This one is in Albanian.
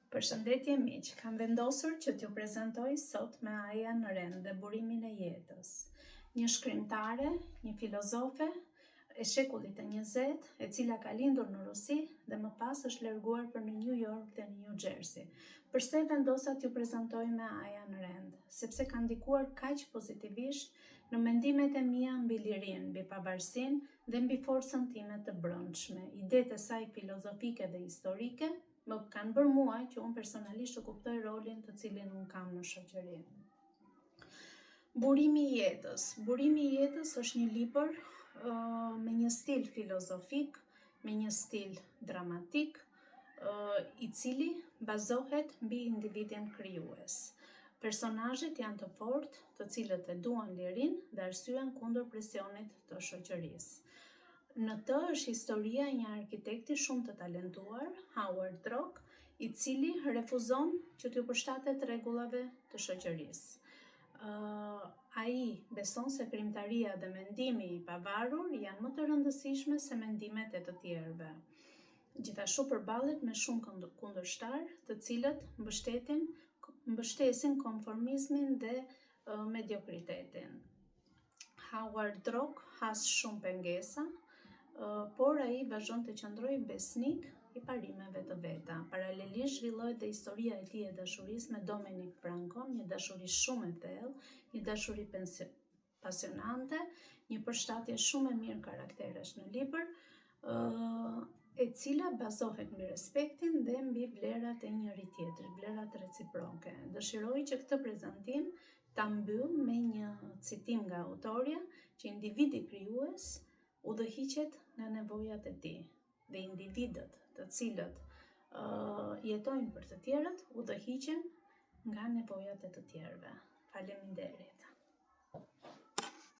Përshëndetje miq, kam vendosur që t'ju prezantoj sot me Ayn Rand dhe burimin e jetës. Një shkrimtare, një filozofe e shekullit të 20, e cila ka lindur në Rusi dhe më pas është larguar për në New York dhe në New Jersey. Përse vendosa t'ju prezantoj me Ayn Rand? Sepse ka ndikuar kaq pozitivisht në mendimet e mia mbi lirinë, mbi pavarësinë dhe mbi forcën time të brendshme. Idetë e saj filozofike dhe historike më kanë bërë mua që unë personalisht të kuptoj rolin të cilin unë kam në shoqëri. Burimi i jetës. Burimi i jetës është një libër uh, me një stil filozofik, me një stil dramatik, uh, i cili bazohet mbi individin krijues. Personazhet janë të fortë, të cilët e duan lirinë dhe arsyen kundër presionit të shoqërisë. Në të është historia e një arkitekti shumë të talentuar, Howard Roark, i cili refuzon që t'ju përshtatet rregullave të shoqërisë. Uh, ai beson se krijimtaria dhe mendimi i pavarur janë më të rëndësishme se mendimet e të tjerëve. Gjithashtu përballet me shumë kundërshtar, të cilët mbështetin mbështesin konformizmin dhe uh, mediokritetin. Howard Roark has shumë pengesa, por ai vazhdon të qëndrojë besnik i parimeve të veta. Paralelisht zhvillohet dhe historia e tij e dashurisë me Dominic Francon, një dashuri shumë e thellë, një dashuri pasionante, një përshtatje shumë e mirë karakteresh në libër, e cila bazohet mbi respektin dhe mbi vlerat e njëri tjetrit, vlerat reciproke. Dëshiroj që këtë prezantim ta mbyll me një citim nga autorja që individi krijues udhëhiqet nga nevojat e tij dhe individët të cilët uh, jetojnë për të tjerët udhëhiqen nga nevojat e të tjerëve. Faleminderit.